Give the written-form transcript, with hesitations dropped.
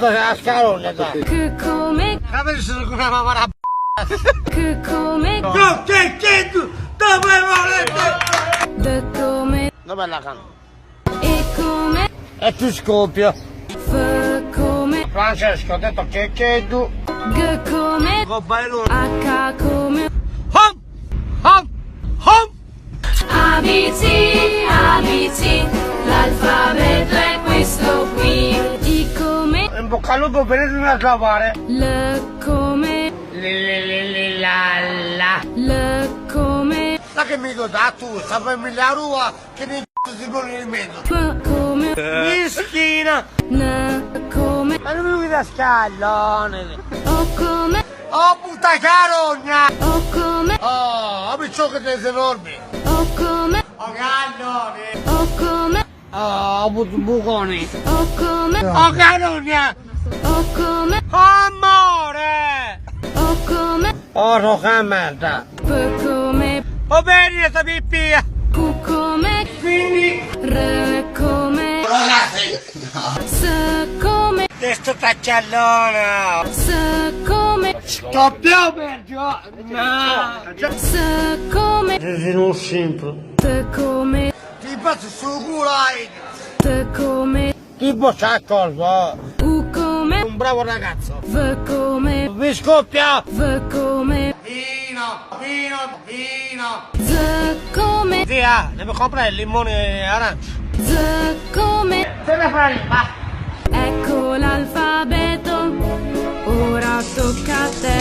Puta a scarogna da. C come C come Dove volete? D come Dov'è la canna? E come E ti scoppia. F come Francesco ha detto che che tu. G come H come Hom! Hom! Hom! A B C A B C L'alfabeto è questo qui I come In bocca al lupo per il trovare. L come Li li li la la. L come Sa che mi do tu, sta per la rua che mi c***o si pone in mezzo. M come Mischina! N come Ma non mi guida scallone! O come Oh puta carogna! O come Oh, mi ciò che sei enorme! O come Oh callone! O come Oh, buconi! O come Oh carogna! O come Amore! O come Oh, roca merda! P come Oh bene, sta pipì! Q come Quindi... R come Ragazzi! S come Questo tacciallone! S come Scoppio pergiò! No! S come Non sempre. T come Ti passo su culo, hai! T come Tipo sa cosa? U come Un bravo ragazzo! V come Mi scoppia! V come Vino, vino, vino! Z come Zia, devo comprare il limone e arancio. Z come Se ne fai, va! Ecco l'alfabeto Ora tocca a te.